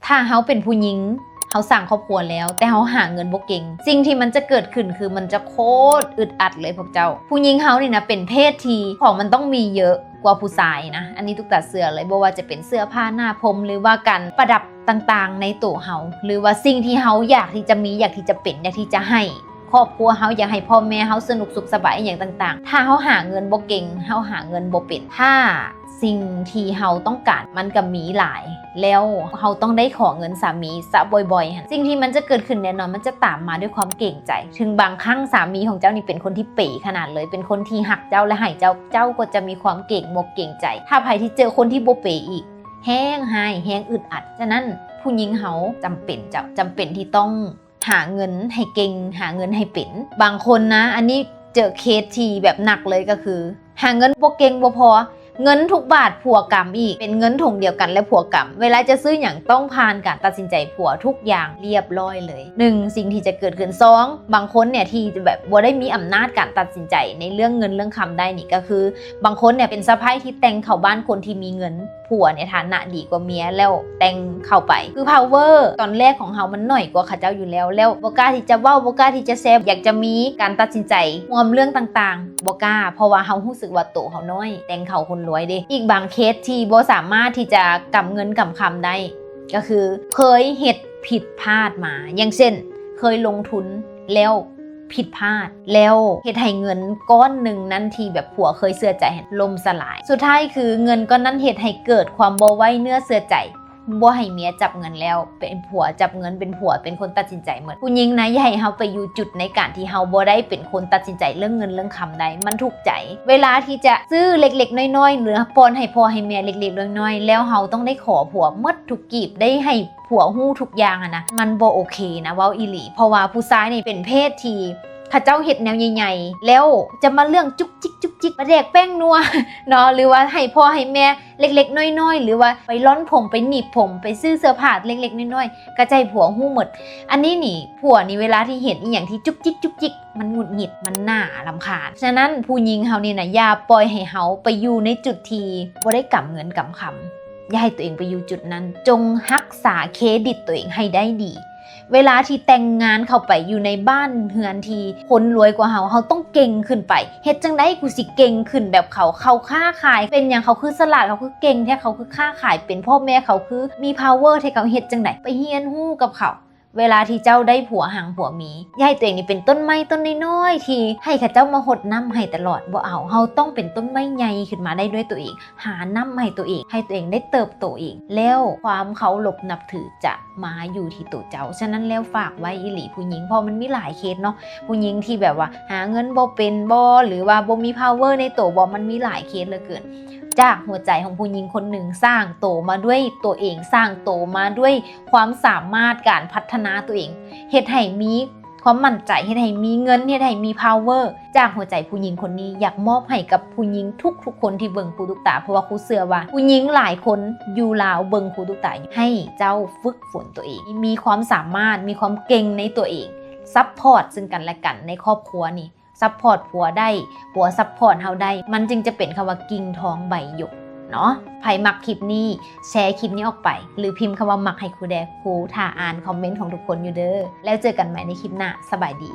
ຖ້າເຮົາເປັນຜູ້ຍິງ ເຮົາສ້າງຄອບຄົວແລ້ວ ແຕ່ເຮົາຫາເງິນບໍ່ເກັ່ງ ສິ່ງທີ່ມັນຈະເກີດຂຶ້ນຄືມັນຈະໂຄດອຶດອັດເລີຍພວກເຈົ້າ. ຜູ້ຍິງເຮົານີ້ນະ ເປັນເພດທີ່ຂອງມັນຕ້ອງມີເຍອະກວ່າຜູ້ຊາຍນະ. ອັນນີ້ຕຸກຕາເຊື່ອເລີຍ ບໍ່ວ່າຈະເປັນເສື້ອຜ້າໜ້າພົມ ຫຼືວ່າການປະດັບຕ່າງໆໃນໂຕເຮົາ ຫຼືວ່າສິ່ງທີ່ເຮົາຢາກທີ່ຈະມີ ຢາກທີ່ຈະເປັນ ຢາກທີ່ຈະໃຫ້ ຄອບຄົວເຮົາ ຢາກໃຫ້ພໍ່ແມ່ເຮົາສະໜຸກສຸກສະບາຍ ອີ່ຫຍັງຕ່າງໆ. ຖ້າເຮົາຫາເງິນບໍ່ເກັ່ງ ເຮົາຫາເງິນບໍ່ເປັນ ຖ້າສິ່ງທີ່ເຮົາຕ້ອງການມັນກໍມີຫຼາຍ ແລ້ວເຮົາຕ້ອງໄດ້ຂໍເງິນສາມີຊະບ່ອຍໆຫັ້ນ ສິ່ງທີ່ມັນຈະເກີດຂຶ້ນແນ່ນອນ ມັນຈະຕາມມາດ້ວຍຄວາມເກງໃຈ. ເຖິງບາງຄັ້ງສາມີຂອງເຈົ້ານີ້ເປັນຄົນທີ່ເປຂະໜາດເລີຍ ເປັນຄົນທີ່ຮັກເຈົ້າ ແລະ ໃຫ້ເຈົ້າ ເຈົ້າກໍຈະມີຄວາມເກງອົກເກງໃຈ. ຖ້າໃຜທີ່ເຈີຄົນທີ່ບໍ່ເປອີກ ແຮງຮ້າຍ ແຮງອຶດອັດ. ສະນັ້ນ ຜູ້ຍິງເຮົາຈຳເປັນເຈົ້າ ຈຳເປັນທີ່ຕ້ອງ ຫາເງິນໃຫ້ເກັ່ງ ຫາເງິນໃຫ້ເປັນ. ບາງຄົນນະ ອັນນີ້ເຈີເຄສທີ່ແບບໜັກເລີຍ ກໍຄືຫາເງິນບໍ່ເກັ່ງບໍ່ພໍ ເງິນທຸກບາດຜົວກຳອີກ ເປັນເງິນຖົງດຽວກັນ ແລະ ຜົວກຳ. ເວລາຈະຊື້ຫຍັງຕ້ອງຜ່ານການຕັດສິນໃຈຜົວທຸກຢ່າງລຽບຮ້ອຍເລີຍ. ໜຶ່ງ ສິ່ງທີ່ຈະເກີດຂຶ້ນ. ສອງ ບາງຄົນເນຍທີ່ແບບບໍ່ໄດ້ມີອຳນາດການຕັດສິນໃຈໃນເລື່ອງເງິນເລື່ອງຄຳໄດ້ນີ້ ກໍຄືບາງຄົນເນຍເປັນສະໃພ້ທີ່ແຕ່ງເຂົ້າບ້ານຄົນທີ່ມີເງິນ ຜົວໃນຖານະດີກວ່າເມຍແລ້ວແຕ່ງເຂົ້າໄປ ຄືພາວເວີຕອນແລກຂອງເຮົາມັນໜ້ອຍກວ່າເຂົາເຈົ້າຢູ່ແລ້ວ ແລ້ວບໍ່ກ້າທີ່ຈະເວົ້າ ບໍ່ກ້າທີ່ຈະແຊ ຢາກຈະມີການຕັດສິນໃຈຮ່ວມເລື່ອງຕ່າງໆ ບໍ່ກ້າ ເພາະວ່າເຮົາຮູ້ສຶກວ່າໂຕເຮົານ້ອຍ ແຕ່ງເຂົ້າຄົນລວຍເດ້. ອີກບາງເຄສທີ່ບໍ່ສາມາດທີ່ຈະກຳເງິນກຳຄຳໄດ້ ກໍຄືເຄີຍເຮັດຜິດພາດມາ ຢ່າງເຊັ່ນ ເຄີຍລົງທຶນແລ້ວ ຜິດພາດ ແລ້ວເຮັດໃຫ້ເງິນກ້ອນໜຶ່ງນັ້ນທີ່ແບບຜົວເຄີຍເຊື່ອໃຈຫັ້ນລົ້ມສະຫຼາຍ. ສຸດທ້າຍຄືເງິນກ້ອນນັ້ນເຮັດໃຫ້ເກີດຄວາມບໍ່ໄວ້ເນື້ອເຊື່ອໃຈ ບໍ່ໃຫ້ເມຍຈັບເງິນແລ້ວ ເປັນຜົວຈັບເງິນ ເປັນຜົວເປັນຄົນຕັດສິນໃຈໝົດ. ຜູ້ຍິງນະ ຢ່າໃຫ້ເຮົາໄປຢູ່ຈຸດໃນການທີ່ເຮົາບໍ່ໄດ້ເປັນຄົນຕັດສິນໃຈເລື່ອງເງິນເລື່ອງຄຳໄດ້ ມັນທຸກໃຈ. ເວລາທີ່ຈະຊື້ເລັກໆນ້ອຍໆ ຫຼື ປ່ອນໃຫ້ພໍ່ໃຫ້ແມ່ເລັກໆນ້ອຍໆ ແລ້ວເຮົາຕ້ອງໄດ້ຂໍຜົວໝົດທຸກກີບ ໄດ້ໃຫ້ ຜົວຮູ້ທຸກຢ່າງຫັ້ນນະ ມັນບໍ່ໂອເຄນະ ເວົ້າອີ່ຫຼີ. ເພາະວ່າຜູ້ຊາຍນີ້ເປັນເພດທີ່ເຂົາເຈົ້າເຮັດແນວໃຫຍ່ໆ ແລ້ວຈະມາເລື່ອງຈຸກຈິກຈຸກຈິກ ປາແດກແປ້ງນົວເນາະ ຫຼືວ່າໃຫ້ພໍ່ໃຫ້ແມ່ເລັກໆນ້ອຍໆ ຫຼືວ່າໄປລ່ອນຜົມ ໄປໜີບຜົມ ໄປຊື້ເສື້ອຜ້າເລັກໆນ້ອຍໆ ກໍຈະໃຫ້ຜົວຮູ້ໝົດ. ອັນນີ້ນີ້ ຜົວນີ້ເວລາທີ່ເຫັນອີ່ຫຍັງທີ່ຈຸກຈິກຈຸກຈິກ ມັນຫງຸດຫງິດ ມັນໜ້າລຳຄານ. ສະນັ້ນ ຜູ້ຍິງເຮົານີ້ນະ ຢ່າປ່ອຍໃຫ້ເຮົາໄປຢູ່ໃນຈຸດທີ່ບໍ່ໄດ້ກຳເງິນກຳຄຳ. ຢ່າໃຫ້ຕົວເອງໄປຢູ່ຈຸດນັ້ນ. ຈົ່ງຮັກສາເຄຣດິດຕົວເອງໃຫ້ໄດ້ດີ. ເວລາທີ່ແຕ່ງງານເຂົ້າໄປຢູ່ໃນບ້ານເຮືອນທີ່ຄົນລວຍກວ່າເຮົາ, ເຮົາຕ້ອງເກັ່ງຂຶ້ນໄປ. ເຮັດຈັ່ງໃດກູຊິເກັ່ງຂຶ້ນແບບເຂົາ? ເຂົາຄ້າຂາຍເປັນຫຍັງ? ເຂົາຄືສະຫຼາດ, ເຂົາຄືເກັ່ງແທ້? ເຂົາຄືຄ້າຂາຍເປັນ? ພໍ່ແມ່ເຂົາຄືມີພາວເວີແທ້? ເຂົາເຮັດຈັ່ງໃດ? ໄປຮຽນຮູ້ກັບເຂົາ. ເວລາທີ່ເຈົ້າໄດ້ຜົວຮັ່ງຜົວມີ, ຢ່າໃຫ້ຕົວເອງນີ້ເປັນຕົ້ນໄມ້ຕົ້ນນ້ອຍໆ ທີ່ໃຫ້ເຂົາເຈົ້າມາຫົດນ້ຳໃຫ້ຕະຫຼອດ, ບໍ່ເອົາ. ເຮົາຕ້ອງເປັນຕົ້ນໄມ້ໃຫຍ່ຂຶ້ນມາໄດ້ດ້ວຍຕົວເອງ, ຫານ້ຳໃຫ້ຕົວເອງ, ໃຫ້ຕົວເອງໄດ້ເຕີບໂຕເອງ, ແລ້ວຄວາມເຄົາລົບນັບຖືຈະມາຢູ່ທີ່ໂຕເຈົ້າ. ສະນັ້ນແລ້ວຝາກໄວ້ອີ່ຫຼີຜູ້ຍິງ, ເພາະມັນມີຫຼາຍເຄສເນາະ, ຜູ້ຍິງທີ່ແບບວ່າຫາເງິນບໍ່ເປັນບໍ ຫຼືວ່າບໍ່ມີພາວເວີໃນໂຕບໍ, ມັນມີຫຼາຍເຄສເຫຼືອເກີນ. ຈາກຫົວໃຈຂອງຜູ້ຍິງຄົນໜຶ່ງ ສ້າງໂຕມາດ້ວຍຕົວເອງ, ສ້າງໂຕມາດ້ວຍ ຄວາມສາມາດ, ການພັດທະນາຕົວເອງ, ເຮັດໃຫ້ມີຄວາມໝັ້ນໃຈ, ເຮັດໃຫ້ມີເງິນ, ເຮັດໃຫ້ມີພາວເວີ ຈາກຫົວໃຈຜູ້ຍິງຄົນນີ້. ຢາກມອບໃຫ້ກັບຜູ້ຍິງທຸກໆຄົນທີ່ເບິ່ງຄູຕຸກຕາ, ເພາະວ່າຄູເຊື່ອວ່າຜູ້ຍິງຫຼາຍຄົນຢູ່ລາວເບິ່ງຄູຕຸກຕາຢູ່. ໃຫ້ເຈົ້າຝຶກຝົນຕົວເອງ, ມີຄວາມສາມາດ, ມີຄວາມເກັ່ງໃນຕົວເອງ, ຊັບພອດເຊິ່ງກັນແລະກັນໃນຄອບຄົວນີ້. ຊັບພອດຜົວໄດ້, ຜົວຊັບພອດເຮົາໄດ້, ມັນຈຶ່ງຈະເປັນຄຳວ່າກິ່ງທອງໃບຫຍົກເນາະ. ໃຜມັກຄລິບນີ້, ແຊຄລິບນີ້ອອກໄປ ຫຼື ພິມຄຳວ່າມັກໃຫ້ຄູແດ່. ຄູຖ້າອ່ານຄອມເມັນຂອງທຸກຄົນຢູ່ເດີ. ແລ້ວເຈີກັນໃໝ່ໃນຄລິບໜ້າ. ສະບາຍດີ.